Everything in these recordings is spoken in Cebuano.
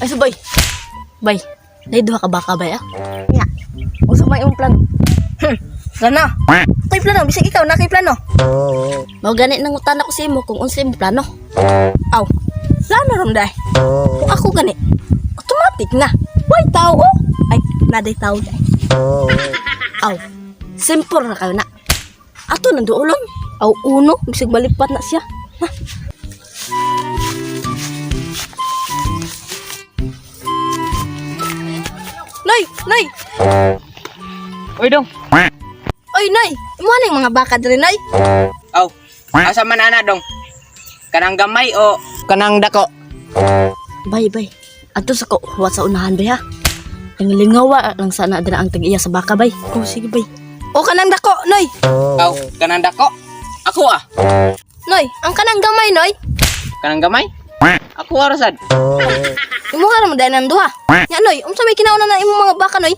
Ay, sabay. Bay, nay duha ka baka bay ah. Nya. Unsa may imong plano? Plano. Kay plano, bisag ikaw na kay plano. Mao gani nangutan ako sa imo kung unsa imong plano. Aw. Plano ram day. Kung ako gani, automatic na. Way tao oh. Ay, naday tao day. Aw, simple ra kayo na. Ato nang duolon. Aw uno, bisag balipat na siya. Ha? Nay, nay. Uy dong. Oy, nay. Imo ning mga baka diri, nay. Aw. Asa man ana dong? Kanang gamay o kanang dako? Bay, bay. Ato sa ko huwat sa unahan bay ha. Nangilingawa lang sana dira ang tag-iya sa baka bay. Oh, sige, bay. O kanang dako, noy. Aw, kanang dako. Ako ah. Noy, ang kanang gamay, noy. Kanang gamay? Ako ara sad. Imo ka naman dahil ng duha. Nya, noy, unsa may kinauna na imong mga baka, noy?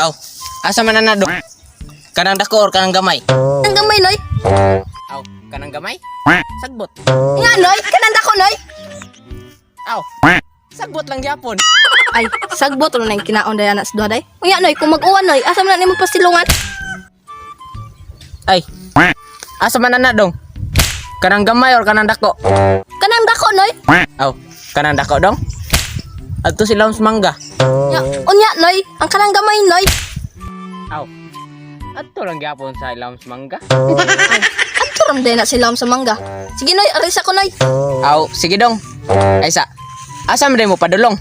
Aw, asa man ana dong? Kanang dako or kanang gamay? Kanang gamay, noy. Aw, kanang gamay? Sagbot. Nga, noy, kanang dako, noy. Aw. Sagbot lang gyapon. Ay, sagbot ro na yung kinaon dahil anak sa duha day. Unya, noy, kung mag-uwan, noy, asa man na nimo pasilungan? Ay. Asa man ana dong? Kanang gamay or kanang dako? Kanang dako, noy. Aw, kanang dako dong? Adto sila sa mangga. Nya, unya, noy, ang kanang gamay, noy. Aw. Adto lang gyapon sa ilawom sa mangga. Ay, adto ram dahil na sila sa mangga. Sige, noy, aris ako, noy. Aw, sige dong. Ay sa. Asa man day mo padulong?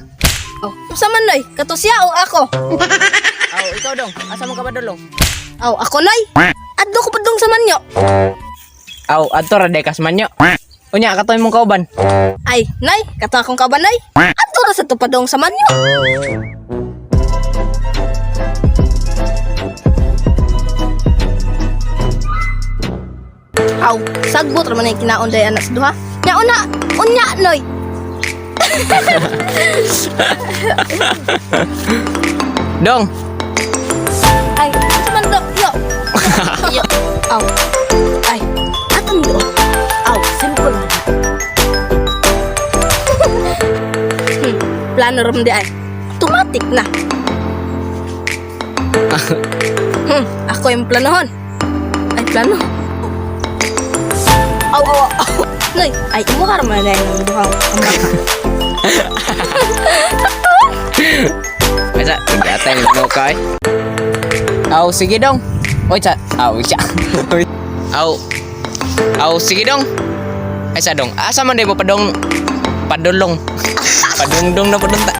Oh, unsa man, noy? Kato siya o ako? Aw, ikaw dong. Asa man ka padulong? Aw, ako, noy. Adto ko padung sa manyo. Aw, adto ra day kas manyo. Unya katoy mong kauban. Ay, nay, kato akong kaban, nay. Adto ra sa tupadong sa manyo. Aw, sagbot ra man ang kinaon day anak sa duha. Nya una, unya noy. Dong. Ay, unsa man do? Yo. Yo. Aw. Ay, Ato nang duol. Aw, simple ra. Plano ra man di ay. Automatic na. Ako yung planohon. Ay, plano. Aw, aw, aw. Noy, ay, imo ka raman na yung duha. Ang baka. Ay sa, tigatan mo kay. Aw, sige dong. Oy sa, aw siya. Aw. Aw, sige dong. Ay sa dong. Asa man day mo padong padulong. Padungdong na padunta.